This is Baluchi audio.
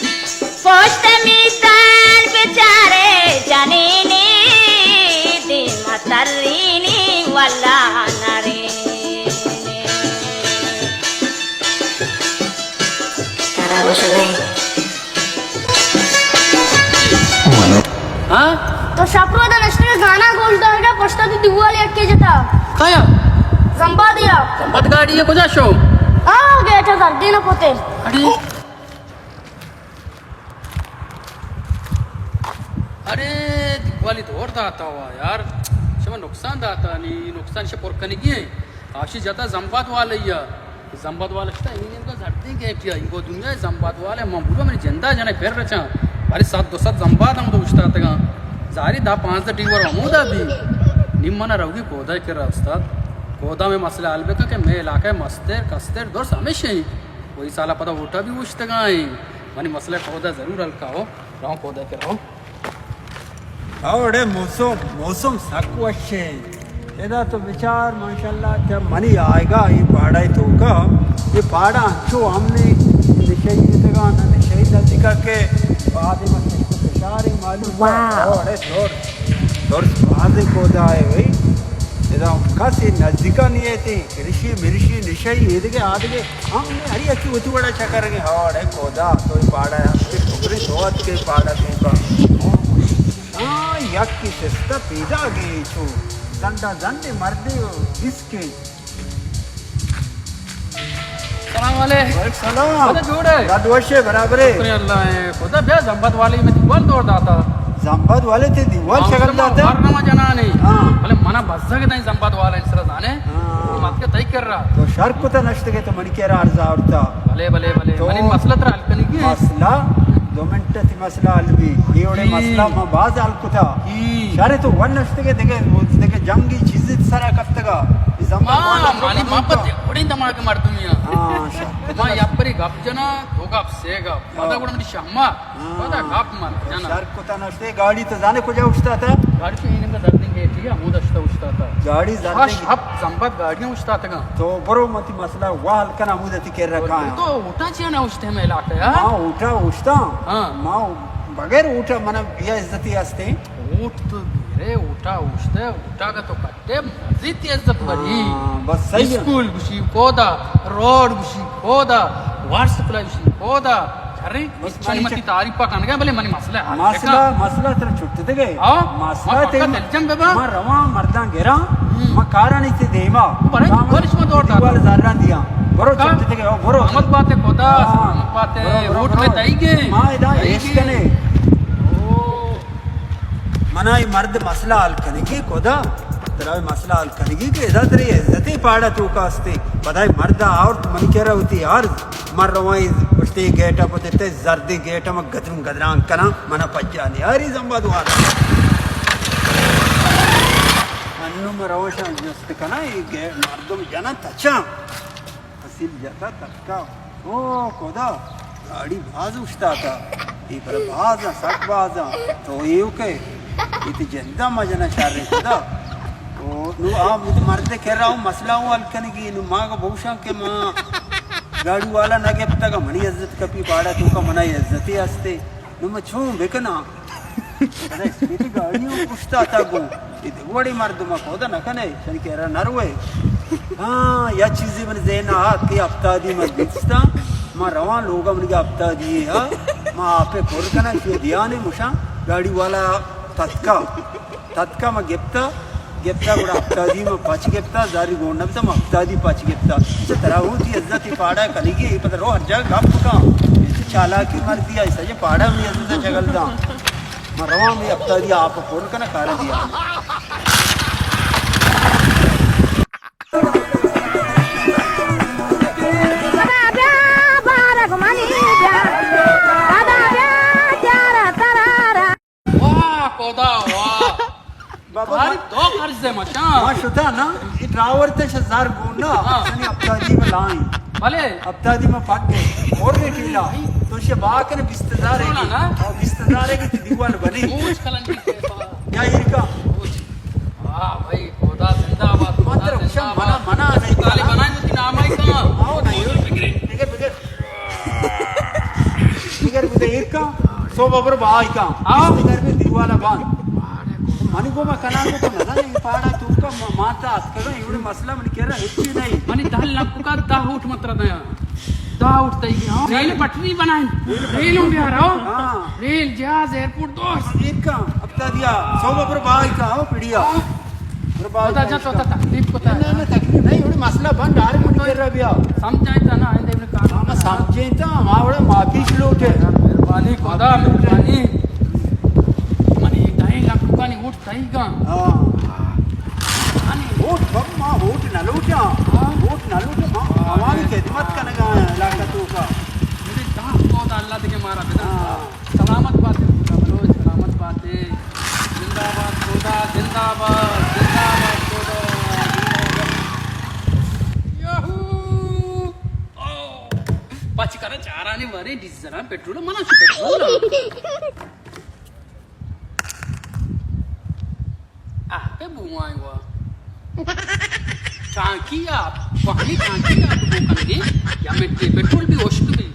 پشت میتان بچارے جنینی، دیم ترینی ولا نرینی۔ ہاں؟ تو شپ رودا نشتگے گانا گوش دارگا، پشتا تو دیوال یکے جتا۔ کیا؟ زمبا دیا۔ زمبا گاڑی ہے، کجا شو؟ آ، گیٹا در دینا پوتے۔ اڑے۔ اڑے، دیوالی دور داتا ہوا یار۔ شما نقصان داتا نی، نقصان شما پر کنگی ہیں۔ آشی جتا زمباد والے یا۔ زمباد والے شتا، اینی نیمگا زردیں گیٹیا، اینگو دنیا زمباد والے، من بولا منی جندا جنے پر رچاں۔ بارے صد دو صد زمباد ہم تو اشتاتگاں۔ زاری دا پانزدہ ڈیور ہمودا بھی۔ نیم منا روگی کودا کرا استاد۔ کودا میں مسئلہ حل بکا کہ میں علاقہ مستر، کستر، درست ہمیشہ ہیں۔ وہی سالا پدا ووٹا بھی اوشتگا ہیں۔ منی مسئلہ کودا ضرور حل کاؤ۔ راؤں کودا کرا۔ اوڑے موسم، موسم سک وش ہے۔ ادا تو بچار ماشاءاللہ، تہ منی آئیگا اے پاڑا توکا، اے پاڑا انچو ہم نے نشئی اتگا، نہ نشئی نزدیکا کہ بعد میں کشت و کشار ہی معلوم۔ واہ۔ اوڑے دور، دور بازیں کودا ہے بھائی۔ ادا کسی نزدیکا نہیں ہے تی، رشی مرشی نشئی ایدگے آدگے۔ ہم نے ہری اکی وتی وڑا چکرگے، ہاڑے کودا، تو اے پاڑا ہستے ٹکرے تو اتکے پاڑا توکا۔ ہاں، یکی شستہ پیدا گے چو زنڈا زنڈے مردے و بسکے۔ سلام علیک۔ وعلیکم سلام۔ خدا جوڑ ہے؟ رد وش ہے، برابر ہے۔ شکر اللہ ہے۔ خدا بیا زمبد والے میں دیوال توڑ داتا۔ زمبد والے تے دیوال ہاں، شکل داتا۔ ہر نما جنانے۔ ہاں۔ بلے منا بزگ دیں زمبد والے سر زانے۔ ہاں۔ مت کے تئی کر رہا۔ تو شر کتا نشتگے تو منی کرا عرض آورتا۔ بلے، بلے، بلے۔ تو منی مسئلہ ترا حل کنگی ہے۔ مسئلہ؟ دو منٹ تی مسئلہ حل بی۔ اے وڑے جی۔ مسئلہ ما باز حل کتا۔ جی۔ شر تو ون نشتگے دگہ، دگہ جنگی چیزی سرا کپتگا۔ اے زمان ہاں، والا مانی محبت بڑی دماغ مردمی ہے۔ ہاں، شر۔ ما یپری گپ جنا، دو گپ، سے گپ۔ پدا گڑا منی شما۔ ہاں۔ پدا گپ من جنا۔ شر کتا نشتے، گاڑی تو زانے کجا اوشتاتا؟ گاڑی تو اینگا زردیں گیٹی ہے، ہمود اشتا اوشتاتا۔ گاڑی زردیں ہش گیٹ۔ ہپ زمبد گاڑیاں اوشتاتگاں۔ تو برو متی مسئلہ وا حل کنا، ہمود تی کر رکھا ہے۔ تو اوٹا چیا نہ اوشتے ہمیں علاقہ ہے؟ ہاں، اوٹا اوشتا۔ ہاں۔ ما بغیر اوٹا منا بیا عزتی ہستے۔ اوٹ تو گرے، اوٹا اوشتے، اوٹا کا تو کٹ تے مزید تی عزت بری۔ ہاں، بس صحیح ہے۔ اسکول گوشی کودا، روڈ گوشی کودا، واٹر سپلائی گوشی کودا۔ شریں، بس منی متی تعریف پا کنگا، بلے منی مسئلہ حل مسئلہ، بکن۔ مسئلہ ترا چھٹتگے۔ ہاں، مسئلہ ما تے فقط دلجم ببا۔ ما رواں مرداں گراں، ہم۔ ما کارانی تے دیما۔ تو برے، ما تو برش ما دور داتا۔ دیوال زراں دیاں۔ برو کا؟ چھٹتگے، او برو۔ احمد بات ہے کودا، ہاں۔ احمد بات ہے، برو، برو، ووٹ برو۔ میں تائی گے۔ ما ادا تائی ایش گے۔ کنے۔ او۔ منا اے مرد مسئلہ حل کنگی، خدا ترا اے مسئلہ حل کنگی کہ ادا ترے عزتی پاڑا توکا استے۔ پدا اے مرد آورت منی کرا وتی عرض، من رواں اے پشتے گیٹا پتے تے زردیں گیٹا من گدروں گدران کناں، منا پجا نیاری زمبا دوارا۔ انو من رواں شان جست کناں، اے گے-، مردم جناں تچاں۔ اسیل جتا تکا۔ او خدا، گاڑی باز اوشتاتا۔ اے پر باز آں، سک باز آں۔ تو ایوکے، اے تے جندا مجنا شر خدا۔ او نو آ مت مرد کرا او مسئلہ او حل کنگی، نو ما گو بوشاں کہ ما گاڑی والا نہ گپتگا، منی عزت کپی پاڑا توکا، منا عزتی ہستے۔ نو ما چون بکناں؟ ارے، اسپیڈی گاڑی ہم اوشتاتا گوں۔ اے دگہ وڑی مردم ء کودا نہ کنے، شنی کرا نہ روئے۔ ہاں، یا چیزے من ذہن ء آت کہ ہفتادی من گیتستاں، من رواں لوگ ء من گا ہفتادی ء، ہاں، من آپ ء پر کناں، چو دیانے مشاں، گاڑی والا تتکا، تتکا من گپتا، گپتا گڑا ہفتادی من پچ گپتا، زاری گون نہ بتا، من ہفتادی پچ گپتا۔ چہ ترا ہوں تی عزت پاڑا کنگی، اے پتہ رو ہر جگہ گپ کن، اے چالاکی مردی ء، سجے پاڑا منی عزت ء جگل داں۔ من رواں ہمے ہپتادی آپ ء پر کناں، کار ء دیاں۔ واہ، خدا، واہ۔ بابا، تاری ما، دو قرض ہے مچاں۔ ما شتا نا، اے ڈرائیور تے شہ زار گون نا، ہاں۔ سنی ہپتادی بلائیں۔ بلے۔ ہپتادی ما پک گئے۔ اور کے ٹیلا۔ تو شہ با کنے بیست ہزار ہے سونا کہ؟ نا؟ اور بیست ہزار ہے کہ تی دیوال بنی۔ اوچ کلنجی پیسہ۔ یا ایرکا۔ اوچ۔ واہ بھائی، خدا زندہ باد، خدا مطلب، زندہ منا، باد۔ منا نہیں طالب کرا۔ بنائیں تو تی نام آئی کہاں؟ آؤ نا، یہ۔ بگر، بگر۔ بگر، بگر۔ ایر کن، سوب ءَ بر بہا کن۔ ہاں۔ اس گھر میں دیوالا باند۔ منی گوما کناں تو نہ زانے، اے پاڑا تو کا ما-، ماتا اتکگا، ایوڑے مسئلہ منی کرا ہچی نہیں۔ منی دہ لکھ کا دہ ووٹ مترا دیا۔ دہ ووٹ تئی گیا۔ ریل پٹری بنائیں۔ ریلوں بیارو۔ ہاں۔ ریل جہاز ایئرپورٹ دوست۔ ایر کن، اب تا دیا، سوب ءَ بر بہا کن، ہو پڑیا۔ ہاں۔ برباد خدا جان، تو تا تکلیف کو تا۔ نہ، نہ، تکلیف نہیں، وڑے مسئلہ بند، ڈائریکٹ منی کرا بیا۔ سمجھائیں تا نا، آئندہ ابن کار۔ ہاں، میں سمجھیں تا، ہما وڑے معافی لوٹے۔ مہربانی خدا، مہربانی۔ منی ڈھائی لاکھ روپے نی ووٹ تئی گا۔ ہاں۔ منی ووٹ بم، ما ووٹ نہ لوٹا۔ ہاں۔ ووٹ نہ لوٹا، ما عوامی خدمت کنگا علاقہ تو کا۔ میرے داں تو دا اللہ دے کے مارا بدا۔ ہاں۔ سلامت باتے، بلوچ سلامت باتے۔ زندہ باد سودا، زندہ باد، زندہ باد سودا، زندہ باد۔ یاہو! او! پچ کرا چارانی مارے ڈیزل پٹرول، منا چی پٹرول؟ آ، پہ بوائیں وا۔ ٹانکی آپ، پانی ٹانکی آپ بو کنگے، یا مٹی پٹرول بھی ہوشک بھی۔